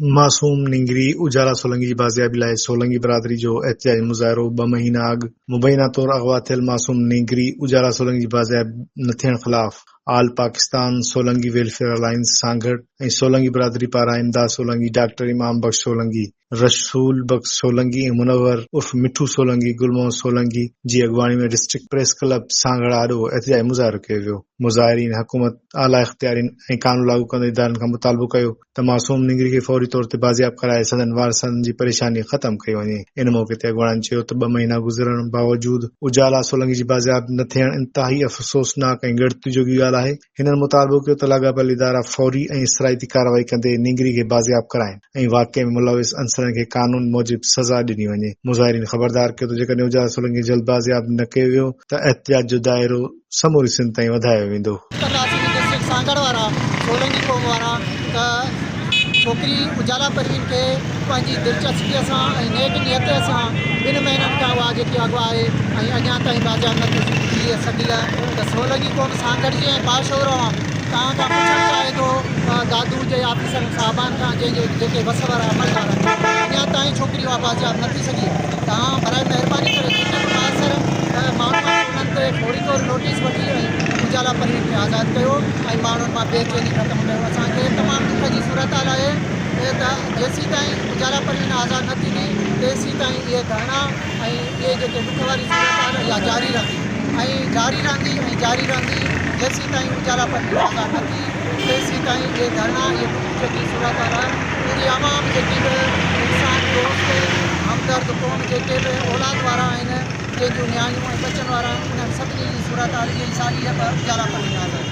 معصوم نينگري اجالا سولنگي جي بازيابي لاء سولنگي برادري جو احتجاجي مظاهرو ٻه مهينا اڳ مبينا طور اغوا ٿيل معصوم نينگري اجالا سولنگي جي بازياب نه ٿيڻ خلاف all Pakistan Solangi welfare alliance Sanghar ۽ Solangi برادري پاران امداد سولنگي، ڊاڪٽر امام بخش سولنگي، رسول بخش سولنگي ۽ منور عرف مٺو سولنگي، گل محمد سولنگي جي اڳواڻي ۾ ڊسٽرڪٽ پريس ڪلب سانگهڙ آڏو احتجاجي مظاهرو ڪيو ويو. مظاهرين حڪومت، اعليٰ اختيارين ۽ قانون لاڳو ڪندڙ ادارن کان مطالبو ڪيو ته معصوم نينگري کي فوري طور تي بازياب ڪرائي سندن وارثن جي پريشاني ختم ڪئي وڃي. ان موقعي تي اڳواڻن چيو ته ٻه مهينا گذرڻ باوجود اجالا سولنگي جي بازياب نه ٿيڻ انتهائي افسوسناڪ ۽ ڳڻتي جوڳي ڳالهه آهي. هنن مطالبو ڪيو ته لاڳاپيل ادارا فوري ۽ اثرائتي ڪارروائي ڪندي نينگري کي بازياب ڪرائين ۽ واقعي ۾ ملوث عنصرن کي قانون موجب سزا ڏني وڃي. مظاهرين خبردار ڪيو ته جيڪڏهن اجالا سولنگي کي جلد بازياب نه ڪيو ويو ته احتجاج جو دائرو سموري سنڌ تائين وڌايو ويندو. ڪنداسين ڊسٽرڪٽ سانگهڙ وارا سولنگي قوم وارا ته ڇوڪري اجالا پروين کي پنهنجي دلچسپيء سان ۽ نيڪ نيتيء سان ٻن مهينن کان اها جيڪي اغوا آهي ۽ اڃا تائين بازياب نه ٿي سگهي ته سولنگي قوم سانگهڙ جي ۽ باشعور عوام توهان کان پڇڻ چاهي ٿو دادو جي آفيسرن صاحبان کان جنهن جي جيڪي وس وارا عملدار آهن اڃا تائين ڇوڪري اها بازياب نه ٿي سگهي توهان برائي مهرباني ڪري جيڪي به بااثر ماڻهو آهن انهن تي فوري طور نوٽيس وٺي ۽ اجالا پروين کي آزاد ڪيو ۽ ماڻهن مان بي چيني ختم ڪيو اسان کي تمام ڏک جي صورتحال آهي ته جيسيتائين اجالا پروين آزاد نه ٿيندي تيسيتائين اهي ڌرڻا ۽ اهي جيڪي ڏک واري صورتحال اها جاري رهندي ۽ جاري رهندي ۽ جاري رهندي جيسيتائين اجالا پروين آزاد نه ٿي تيسيتائين اهي ڌرڻا اهي ڏک جيڪي صورتحال آهي پوري عوام جيڪي به انسان دوست همدرد قوم جيڪي به اولاد وارا آهن جنهن جون نياڻيون ۽ ٻچن وارا آهن انهن سڀني جي صورتحال اها ئي ساڳي آهي پر اجالا پروين آزاد.